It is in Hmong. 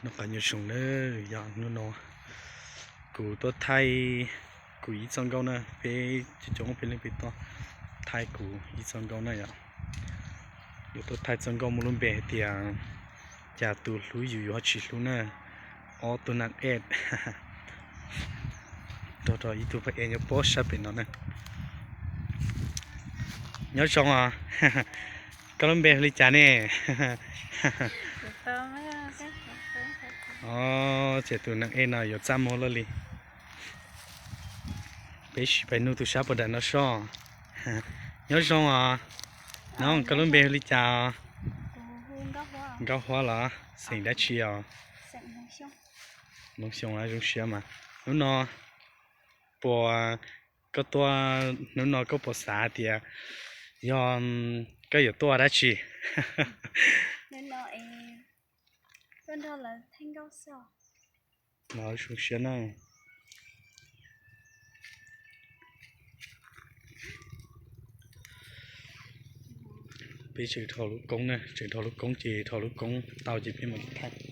Noj qab nyob zoo na, yog hnub no kuv tuaj thaij kuv ib txoj nkauj na, peb cov coob peb leej peb tuaj thaij kuv ib txoj nkauj na yom. Yuav tuaj thaij txoj nkauj muaj lub npe hais tias cas tus hlub yus yus ho tsis hlub na, ob tug neeg ej. Nrog rau ib tug poj ej nyob pob sab pem no na. Nyob zoo os, koj lub npe hu li cas ne? Ces tus neeg ej no yuav txaj muag luaj li. Peb sim pais nug tus sab puas dam no soj. Nyob zoo os, no koj lub npe hu li cas os? Nkauj Huab los xeem dab tsi os? Hmoob Xyooj, zoo siab mas. Hnub no puas, koj tuaj hnub no koj puas xav tias yog koj yuav tuaj dab tsi? Zoo siab na. Peb tseem dhau lub koob na, tseem dhau lub koob ces dhau lub koob tau ces peb mam li thaij.